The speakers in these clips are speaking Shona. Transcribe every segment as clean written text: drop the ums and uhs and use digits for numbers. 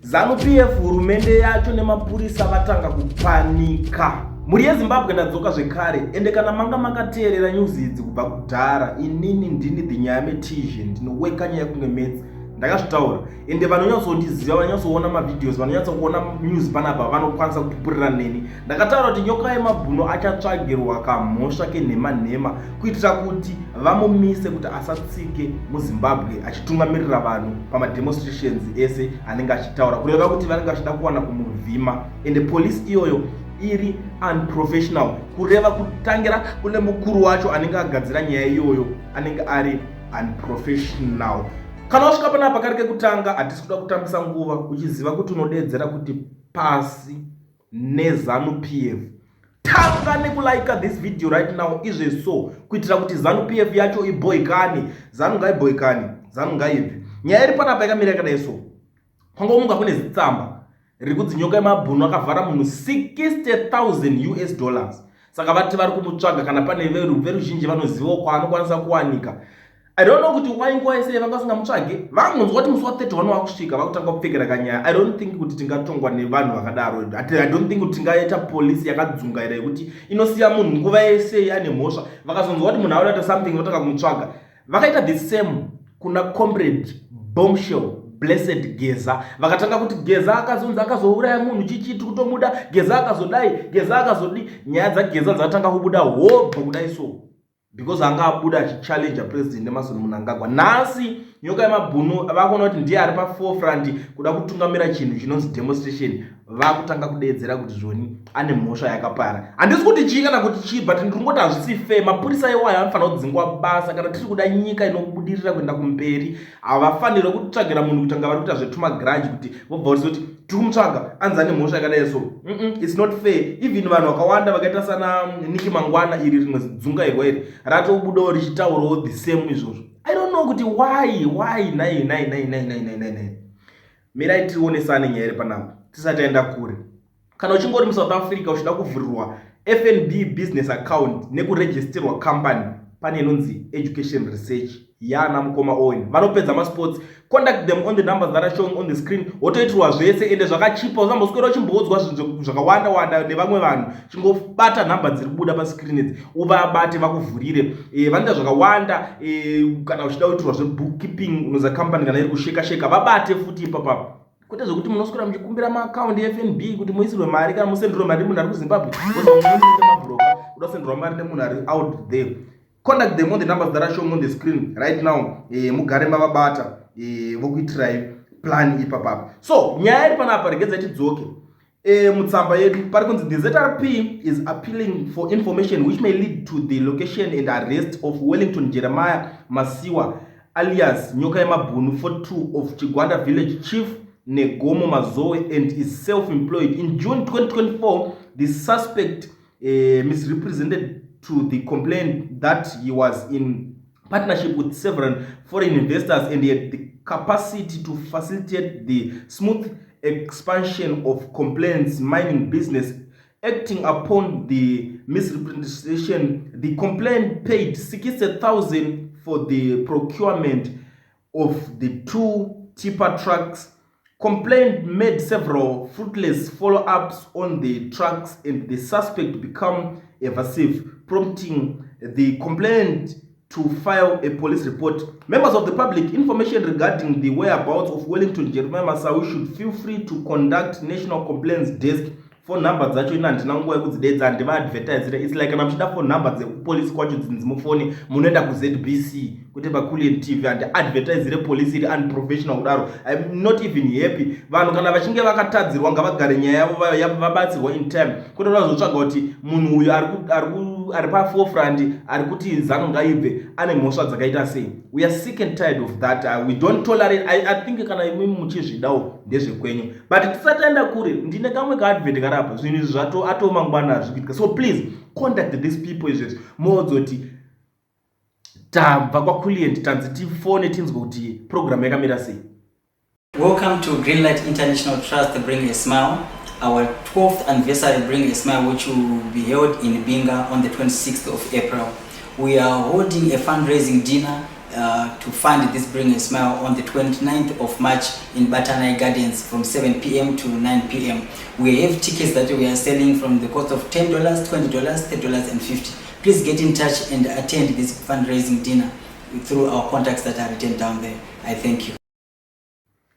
Zanu PF hurumende yacho nemapurisa vatanga kupanika. Mhuri yeZimbabwe, ndadzoka zvekare. Ende kana manga makateerera news idzi kubva kudhara, inini ndini the nyaya metizhe, ndinoweka nyaya kunge metsi. Ndakazvitaura, ende vanonyatsondiziva, vanonyatsoona mavideos, vanonyatsokuona news panapa, vanokwanisa kupupurira neni. Ndakataura kuti Nyoka yemabhuno achatsvagirwa kamhosva kenhema nhema kuitira kuti vamumise kuti asatsike muZimbabwe achitungamirira vanhu pamademonstrations ese anenge achitaura, kureva kuti vanenge vachida kuwana kumuvhima. Ende polisi iyoyo iri unprofessional, kureva kutangira kune mukuru wacho anenge agadzira nyaya iyoyo anenge ari unprofessional. Kana wasvika panapa kari kekutanga, hatisi kuda kutambisa nguva. Uchiziva kuti unodeedzera kuti pasi neZanu PF, tanga nekulaika this video right now izve so, kuitira kuti ZANU PF yacho ibhoikani. ZANU ngaibhoikani, ZANU ngaibve. Nyaya iri panapa yakamira yakadai so: kwangomuka kune zitsamba riri kunzi Nyoka yemabhunu akavhara munhu 60,000 US dollars. Saka vati vari kumutsvaga. Kana pane veruzhinji vanozivawo kwaanokwanisa kuwanika, I don't know kuti why nguva yese vanga vasingamutsvage. Vangonzwa kuti musi wa31 wakusvika, vakutanga kupfekera kanyaya. I don't think kuti tingatongwa nevanhu vakadaro. I don't think kuti tingaita polisi yakadzungaira yekuti inosiya munhu nguva yese ane mhosva. Vakazonzwa kuti munhu auda kuita something, votanga kumutsvaga. Vakaita the same kuna Comrade Bombshell Blessed Geza. Vakatanga kuti Geza akazonzi akazouraya munhu, chichiti kutomuda Geza akazodai, Geza akazodi. Nyaya dzaGeza dzakatanga kubuda hobho kudai so because anga abuda achichallenja President Emmerson Mnangagwa. Nhasi Nyoka yemabhunu vakuona kuti ndiye ari paforefront kuda kutungamira chinhu chinonzi demonstration, vakutanga kudeedzera kuti zvoni ane mhosva yakapara. Handisi kuti chii kana kuti chii, but ndiri kungoti hazvisi fair. Mapurisa iwayo anofanira kudzingwa basa. Kana tiri kuda nyika inobudirira kuenda kumberi, havafanirwe kutsvagira munhu kutanga vari kuita zvetumagrudge kuti vobva kuti kuti tiri kumutsvaga, anzi ane mhosva yakadai so. It's not fair. Even vanhu vakawanda vakaita sana Nick Mangwana, iri rimwe dzungairwa iri ratobudawo richitaurawo the same izvozvo. I don't know kuti why. Nai nai nai nai nai nai nai nai, mirai tionesane nyaya iri panapa tisati taenda kure. Kana uchinge uri muSouth Africa uchida kuvhurirwa FNB business account nekuregisterwa company, pane inonzi Education Research yana mukoma Owen, vanopedza masports. Contact them on the numbers that are showing on the screen, wotoitirwa zvese ende zvakachipa. Usamboswera uchimboudzwa zvinhu zvakawanda wanda nevamwe vanhu. Chingobata nhamba dziri kubuda pascreen idzi, uvabate vakuvhurire. Vanoita zvakawanda. Kana uchida kuitirwa zvebookkeeping, unoza company kana iri kusheka sheka, vabate futi ipapapo, kwete zvekuti munoswera muchikumbira maakaundi eFNB kuti muisirwe mari kana musenderwe mari munhu ari kuZimbabwe, mabroker kuda kusenderwa mari nemunhu ari out there. Contact them on the numbers that are showing on the screen right now. Mugare mavabata, vokuitirai plan ipapapa. So nyaya iri panapa, regedzai tidzoke. Mutsamba yedu pari kunzi the ZRP is appealing for information which may lead to the location and arrest of Wellington Jeremiah Masiwa alias Nyoka yemabhunu, 42, of Chigwanda Village, Chief Negomo, Mazowe, and is self-employed. In June 2024, the suspect misrepresented to the complaint that he was in partnership with several foreign investors and he had the capacity to facilitate the smooth expansion of complaints mining business. Acting upon the misrepresentation, the complaint paid 60,000 for the procurement of the two tipper trucks. Complaint made several fruitless follow-ups on the trucks and the suspect become evasive, prompting the complaint to file a police report. Members of the public, information regarding the whereabouts of Wellington Jeremiah Masawi should feel free to contact National Complaints Desk. Phone number dzacho ina handina nguva yekudzidedza, handivaadvertisire. It's like kana muchida phone number dzekupolisi kwacho dzinzi mufoni, munoenda kuZBC, kwete paCulian TV. Handiadvertisire polisi iri unprofessional kudaro. I'm not even happy. Vanhu kana vachinge vakatadzirwa, ngavagare nyaya yavo vabatsirwa in time, kwete vazotsvaga kuti munhu uyu ari paforefront ari kuti ZANU ngaibve ane mhosva dzakaita sei. We are sick and tired of that. We don't tolerate. I think kana imimi muchizvidawo ndezvekwenyu, but tisati taenda kure, ndine kamwe kaadvert karapa. Zvinhu izvi zvato atomangwana hazvi kuitika, so please contact these people izvezvi, modzoti tabva kwaCulient, tanzi tifone tinzwe kuti program yakamira sei. Welcome to Greenlight International Trust Bring a Smile, our 12th anniversary Bring a Smile, which will be held in Binga on the 26th of April. We are holding a fundraising dinner. to fund this Bring a Smile on the 29th of March in Batanai Gardens from 7 p.m. to 9 p.m. We have tickets that we are selling from the cost of $10, $20, $30 and 50. Please get in touch and attend this fundraising dinner through our contacts that are written down there. I thank you.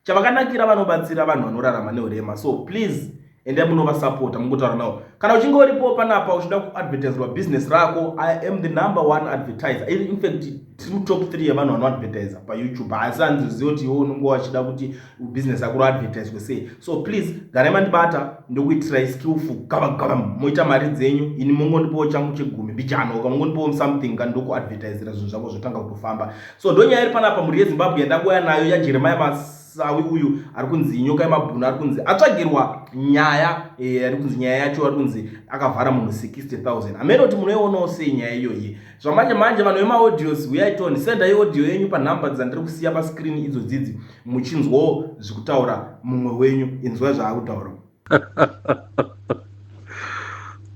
Chavakanakira, vanobatsira vanhu vanorarama neurema, so please endai munovasapota, mungotaura navo. Kana uchinge uripo panapa uchida kuadvertiserwa business rako, I am the number one advertiser. In fact, tiri mutop 3 yevanhu vanoadvertisa paYouTube, asi handizivi kuti iwe unonge wachida kuti business yako roadvertiswe sei. So please garai mandibata, ndokuitirai skillful gava gava, moita mari dzenyu. Ini mongondipowo changu chegumi mbijano, kamongondipowo something ka, ndokuadvertisira zvinhu zvako zvotanga kutofamba. So ndonyaya iri panapa, mhuri yeZimbabwe, yandangoya nayo yaJeremiah Masawi uyu ari kunzi Nyoka yemabhunu, ari kunzi atsvagirwa nyaya, ari kunzi nyaya yacho ari kunzi akavhara munhu 60 000. Hamene kuti munoionawo sei nyaya iyoyi. Zvamanje manje, vanhu vemaaudios, uyai toni sendai audio yenyu panhamba dzandiri kusiya pascreen idzo dzidzi, muchinzwawo zvikutaura mumwe wenyu. Inzwai zvaakutaura.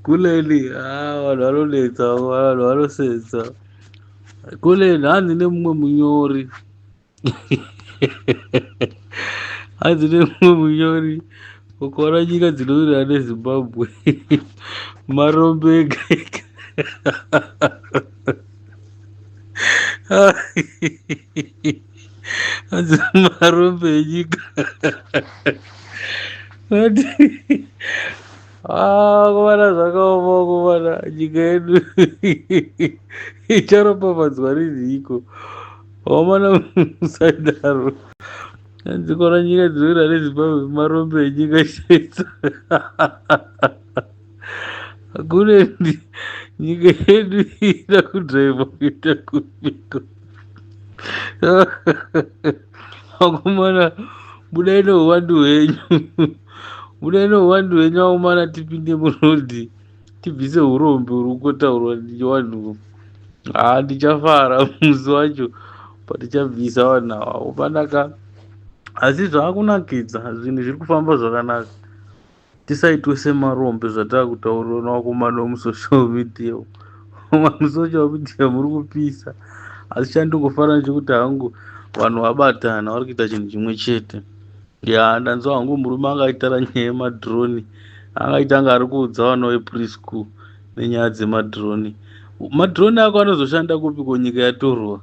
Kuleni, ah, vanhu vanonetsa, vanhu vanosetsa. Kuleni, hanzi nemumwe munyori, hanzi nemumwe munyori, ukaona nyika dzinowirirana neZimbabwe marombe ega ega. Hanzi marombe enyika. Ah, kumana zvakaoma, kumana nyika yedu icharopafadzwa rinhiko? Wamana musadaro. Hanzi kona nyika dzinoira neZimbabwe marombe enyika chete. Kune nyika yedu ida kudhiraivha kuita kupiko? Vakomana, budai neuwandu hwenyu, budai neuwandu hwenyu vakomana, tipinde murodhi tibvise urombe uri kungotaurwa nevanhu. Haa, ndichafara musi wacho patichabvisa vanhu ava upanaka. Asi zvaakunakidza, zvinhu zviri kufamba zvakanaka. Tisaitwe semarombe zvatakutaurirwa nevakomana vemusocial media. Musocial media muri kupisa, asi chandingofara nechekuti hangu vanhu vabatana, vari kuita chinhu chimwe chete. Ya, ndanzwa hangu murume anga aitara nyaya yemadroni, angaita anga ari kuudza vana vepreschool nenyaya dzemadroni. Madroni ako anozoshanda kupi ko nyika yatorwa?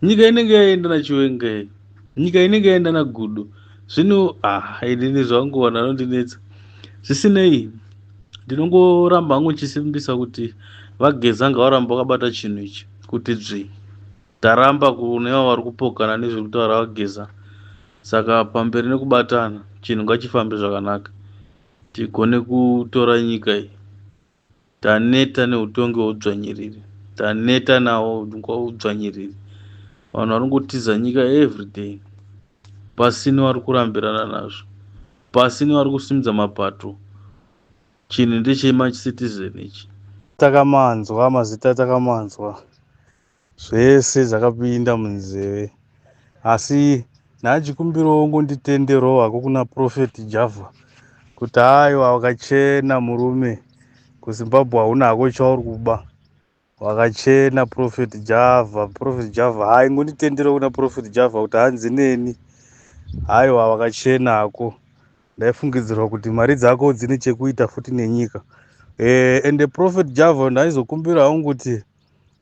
Nyika inenge yaenda naChiwenga iyi, nyika inenge yaenda naGudo. Zvino, ah, inini zvangu vanhu vanondinetsa. Zvisinei, ndinongoramba hangu ndichisimbisa kuti vaGeza ngavaramba vakabata chinhu ichi kuti dzvi. Taramba kune avo vari kupokana nezviri kutaura vaGeza. Saka pamberi nekubatana, chinhu ngachifambe zvakanaka, tigone kutora nyika iyi. Taneta neutongi hweudzvanyiriri, taneta nawo udzvanyiriri. Vanhu vari kungotiza nyika everyday, pasini vari kurambirana nazvo, pasini vari kusimudza mapato. Chinhu ndechemacitizen ichi. Takamanzwa mazita, takamanzwa zvese zvakapinda munzeve, asi nhachikumbirawo ngonditenderowo hako kuna Prophet Java kuti aiwa, wakachena murume, kuZimbabwe hauna hako chauri kuba, wakachena Prophet Java. Prophet Java, hai, ngonditenderawo kuna Prophet Java kuti hanzi neni, haiwa, wakachena hako. Ndaifungidzirwa kuti mari dzako dzine chekuita futi nenyika. Ende Prophet Java, ndaizokumbira hangu kuti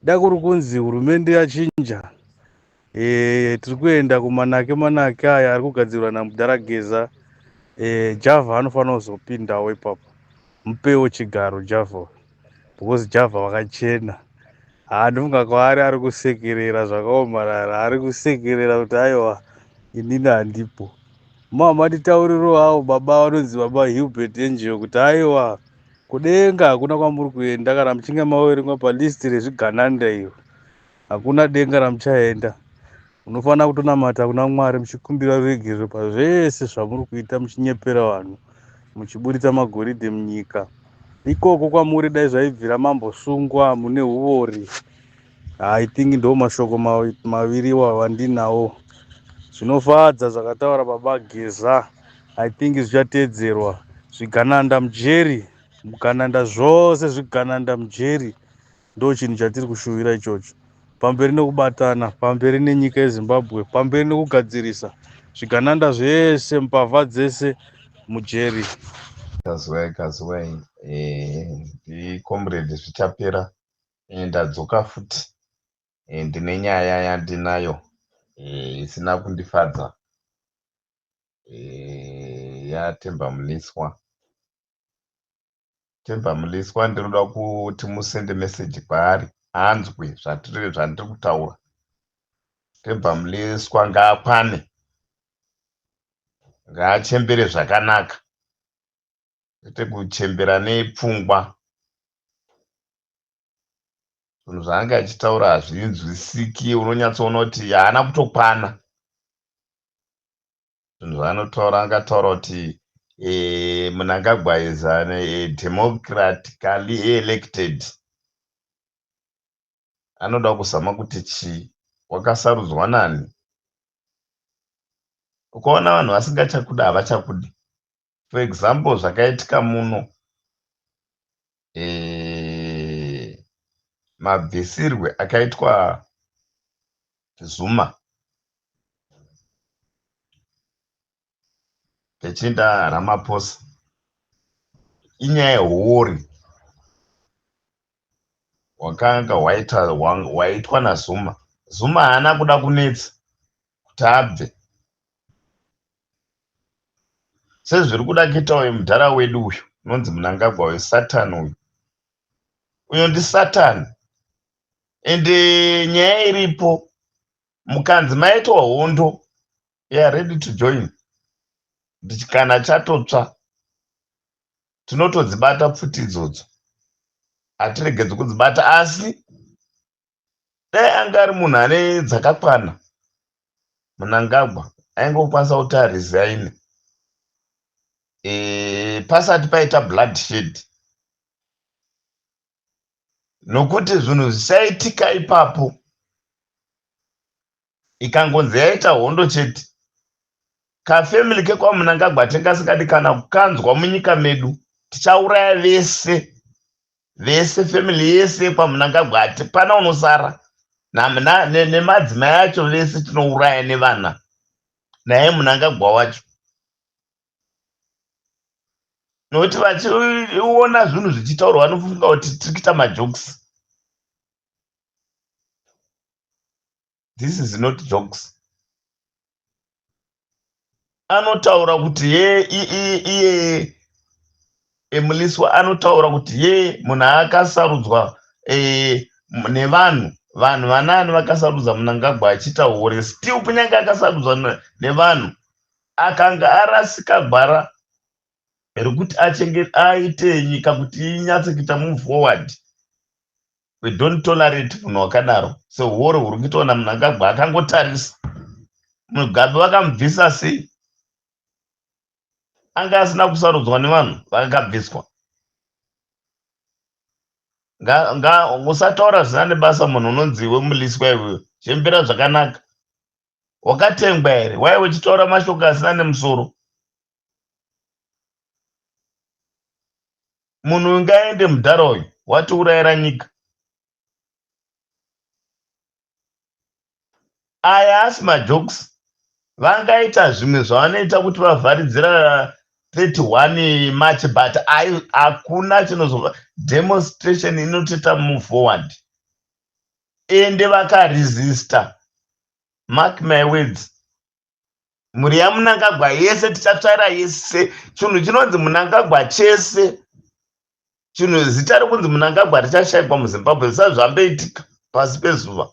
da kuri kunzi hurumende yachinja, tiri kuenda kumanake manake aya ari kugadzirwa namudhara Geza, Java anofanira kuzopindawo ipapo. Mupewo chigaro Java, because Java wakachena. Haa, ndofunga kwaari ari kusekerera zvakaomarara, ari kusekerera kuti aiwa, inini handipo. Mama, nditauriro avo baba vanonzi baba Hilbert Angel kuti aiwa, kudenga hakuna kwamuri kuenda kana muchinge maverengwa palist rezvigananda iyo. Hakuna denga ramuchaenda. Munofanira kutonamata kuna Mwari muchikumbira ruregerero pazvese zvamuri kuita, muchinyepera vanhu, muchiburitsa magoridhe munyika. Ikoko kwamuri dai zvaibvira mambosungwa mune uvori. I think ndo mashoko maviri iwawo andinawo. Zvinofadza zvakataura baba Geza, I think zvichateedzerwa. Zvigananda mujeri, mugananda, zvose zvigananda mujeri, ndo chinhu chatiri kushuvira ichocho. Pamberi nekubatana, pamberi nenyika yeZimbabwe, pamberi nekugadzirisa zvigananda zvese, mbavha dzese mujeri. Kazuwai kazuwai ndicomrade Zvichapera. Ndadzoka futi ndine nyaya yandinayo isina kundifadza yaTemba Mliswa. Temba Mliswa ndinoda kuti musende message kwaari anzwe zvandiri kutaura. Temba Mliswa ngaakwane, ngaachembere zvakanaka, kwete kuchembera nepfungwa. Zvinhu zvaange achitaura hazvinzwisiki, unonyatsoona kuti haana kutokwana. Zvinhu zvaanotaura angataura kuti Mnangagwa is democratically elected. Anoda kuzama kuti chii? Wakasarudzwa nani? Ukaona vanhu vasingachakuda havachakudi. For example, zvakaitika muno, mabvisirwe akaitwa Zuma pechinda Ramaphosa inyaya yehuori hwakanga hwaitwa naZuma. Zuma haana kuda kunetsa kuti abve sezviri kuda kuita uyu mudhara wedu uyu unonzi Mnangagwa uyu, Satani uyu. Uyo ndiSatani. Ende nyaya iripo, mukanzi maitwa hondo, we are ready to join. Kana chatotsva tinotodzibata pfuti idzodzo, hatiregedzi kudzibata. Asi dai anga ari munhu ane dzakakwana Mnangagwa aingokwanisa kuti aresign pasati paita bloodshed, nokuti zvinhu zvichaitika ipapo ikangonzi yaita hondo chete, kafamily kekwaMnangagwa tingasingadi kana kukanzwa munyika medu. Tichauraya vese vese, family yese yekwaMnangagwa, hatipana unosara, nemadzimai acho vese tinouraya, nevana naye Mnangagwa wacho, nokuti vachiona zvinhu zvichitaurwa vanofunga kuti tiri kuita majokes. This is not jokes. Anotaura kuti ye iye Mliswa anotaura kuti ye munhu akasarudzwa nevanhu. Vanhu vanani vakasarudza Mnangagwa achiita hure? Still kunyange akasarudzwa nevanhu, akanga arasika gwara rekuti aite nyika kuti inyatse kuita move forward. We don't tolerate munhu wakadaro seuori huri kuitwa naMnangagwa akangotarisa. Mugabe vakamubvisa sei? Anga asina kusarudzwa nevanhu, vakabviswa. Usataura zvisina nebasa. Munhu unonzi iwe Mliswa, iwewe chembera zvakanaka. Wakatengwa here? Wai uchitaura mashoko asina nemusoro? Munhu ungaende mudhara uyu watiurayira nyika. Aya asi majokes. Vangaita zvimwe zvavanoita kuti vavharidzira 31 March, but hakuna chinozova. Demonstration inotoita move forward, ende vakaresista, mark my words, mhuri yaMnangagwa yese tichatsvaira yese. Chinhu chinonzi Mnangagwa chese, chinhu zita rekunzi Mnangagwa richashayikwa muZimbabwe. Zvisati zvamboitika pasi pezuva,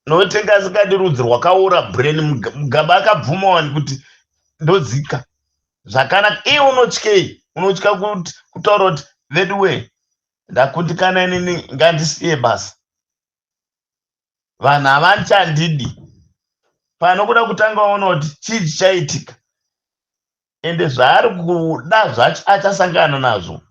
nokuti tingasingadi rudzi rwakaora brain. Mugabe akabvuma wani kuti ndodzika zvakanaka. Iye unotyei? Unotya kutaura kuti veduwe, ndakundikana inini, ngandisiye basa, vanhu havachandidi pano. Kuda kutanga waona kuti chii chichaitika, ende zvaari kuda zvacho achasangana nazvo.